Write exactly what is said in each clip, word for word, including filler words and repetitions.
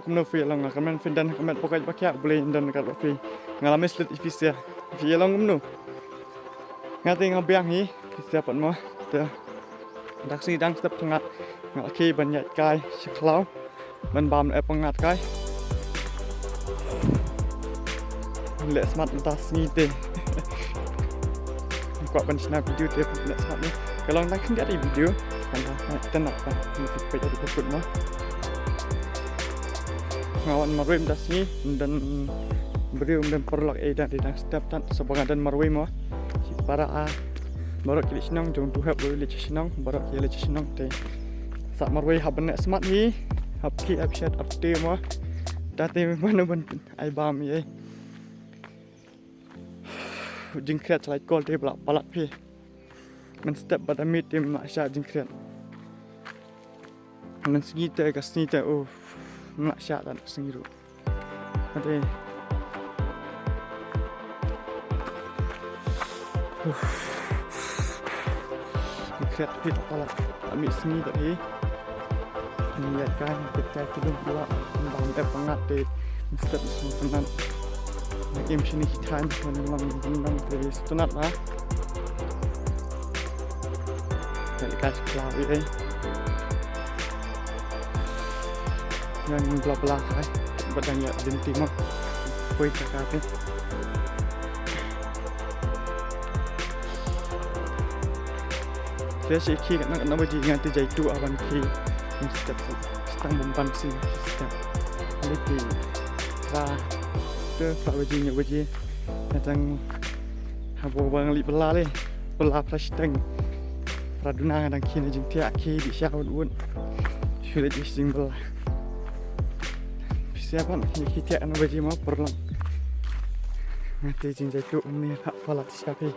Kumno phi ïa long, nga kyrmen phin don ha ka met ba koit ba khiah, U Blei un don ryngkat bad phi. Nga la mih slit ïa phi sha. Phi ïa long kumno? Nga te nga biang hi, phi sha pat mo. Te dang sngi dang step nga, nga la khie ban ïaid kai sha khlaw. Ban bam eh pyngngad kai. Leh smat mynta sngi te. Kwah ban shna video te leh smat ne. Ka long dang khyndiat ïa video. Kan da, kan da, kan da, kan da, kan da, kan da, kan da. Nga wan marwei mynta sngi, ym don briew, ym don paralok, eh, dang, dang step tad, sa ba nga don marwei mo. Shi para a. Baroh ki leit shnong, jong tu hep leit shnong, baroh ki leit shnong te. Sa marwei hap ban leh smat hi, hap khie hap shet hap te mo. Da te mano ban ai bam ïa. Jingkhriat sa lait kol te ba la palat phi. Mynstep ba da miet te ym lah shah jingkhriat. Mynsngi te ka sngi te, uff, ym lah shah da ka sngi ruh. Ade. Uff. Jingkhriat phi ta palat. Miet sngi ta hi. Ngi ïaid kai, ngi ïaid kai ki dum ki wah. Ngi bam eh pyngngad te. Mynstep sngi pyngngad. Ngi im shini ki thaiñ, ngi long, ngi long te stunat ba. Ïaid kai sha khlaw ïa. Ngan bla bla kai. Ba dang ïa lynti mo. Poi ka ka te. Te shi khie katno katno baje nga te jaitu a ban khie. Mynstep stang bym ban sing step. Lynti. Ka te ka baje nga baje. Nga dang haba ba nga leit bylla le. Bylla phra shiteng. Phra duna nga dang khie na jingthiah khie dih sha wut wut. Shu leit sha jingbylla. Phi sngewbha ban khie thiah na baje mo paralok. Nga te jingjaitu umne hap palat sha phi.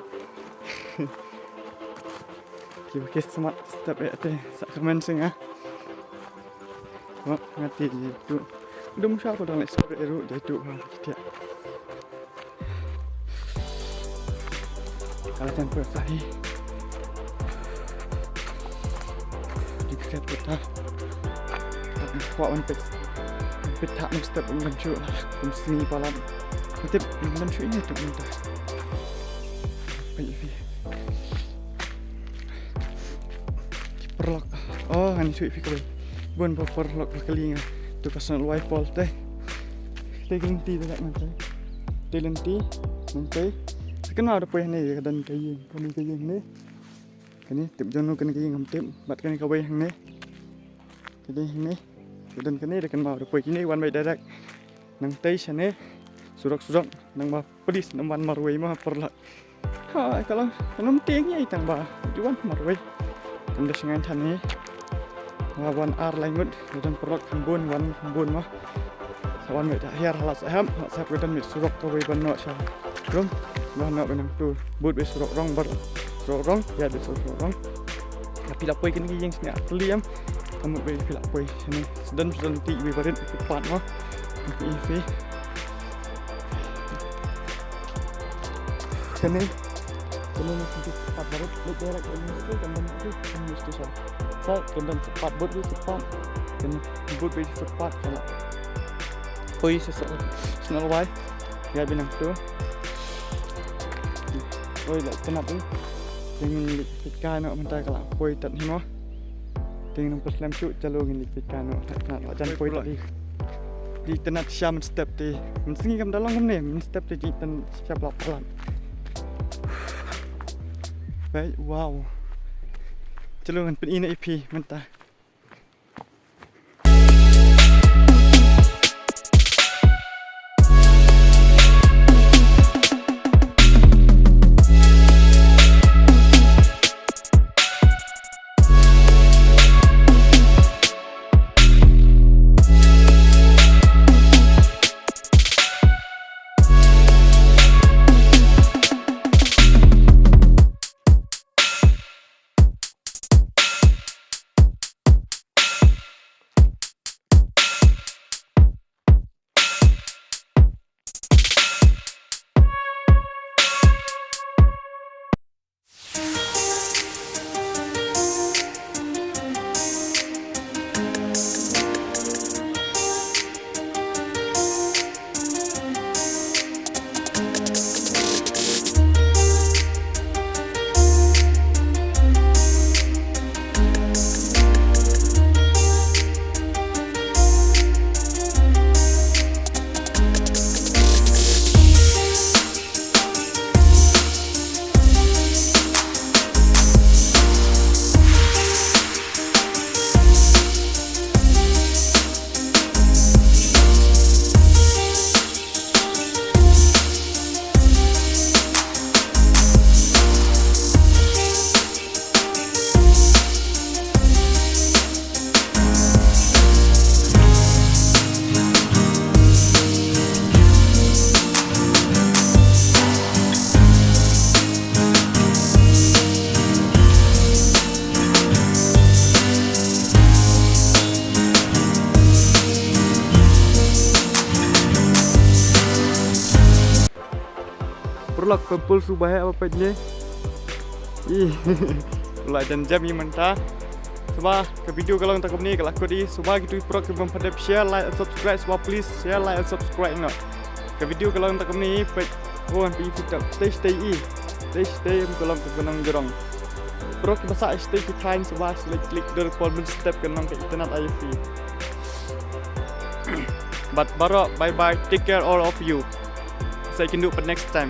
Kiba khie smat step eh te sa kyrmen sha nga. Mo, nga te jaitu. Dum sha ko dang leh skur eh ruh jaitu ha ki thiah. Ka la jan poi sa hi. Jingkhriat phi ta. Kwah wan peit. Peit ta mynstep mynta shu. Kum sngi palat. Tip mynta shu ine tu mynta. Peit phi. Paralok. Oh, ngan ïathuh ïa phi kawei. Bun ba paralok ba kylli nga. Tu ka Snow White Falls te. Te ka lynti te dak mynta. Te lynti. Mynta. Te kynmaw da poi hangne ka don ka ïing. Kane ka ïing ne. Kane tip jong no kane ka ïing ngam tip. Bad kane kawei hangne. Kane hangne. Ka don kane da kynmaw da poi kine wan beit direct. Nangtei shane. Surok surok. Nang ba police nang wan marwei ma paralok. Ha, ka long, ka long tieng ïa i tang ba ju wan marwei. Kan da shngain than hi. Nga wan ar lai ngut, ka don paralok kham bun, wan kham bun mo. Sa wan mih da hiar hala saham, hala saham ka don mih surok kawei ban noh sha rum. Ban noh ban nang tu. Bud beit surok rong bar. Surok rong, ïa beit surok rong. Phi la poi kine ki ïing shane ar tylli em. Ka mut beit phi la poi shane. Sdang sdang ti beit barit footpath mo. Phi phi. Kane. Kane ni sdang footpath barit. Leit direct ka ïing tu kan ban tu kan station. Sa kan dan footpath bud beit footpath. Kan bud beit footpath kala. Oi sa sa. Snow White. Ïa beit nang tu. Oi la tnat ni. Dang leit peit kai noh mynta ka la poi tad hi mo. Dang nang pyrslem shuh jalo ngin leit peit kai noh. Tnat la jan poi tad hi. Dei tnat sha mynstep te. Mynsngi kam da long kumne mynstep te dei tnat sha palat palat. Bai wow. Jalo ngan pyni ïa phi mynta. Vlog pempul suba he apa pet ne. Ih. Pula jan jam i mynta. Suba ka video ka long tang kumne, ka la kut i. Suba kitu i prok ki bym pat dep share, like and subscribe, suba please share, like and subscribe noh. Ka video ka long tang kumne pet. Wan pi i futak. Stay stay i. Stay stay em ka long ka nang jrong. Prok ki basa stay ki thain suba sila click dur pol min step ka long ka internet ai fi. But baroh bye bye, take care all of you. Sa ïakynduh pat next time.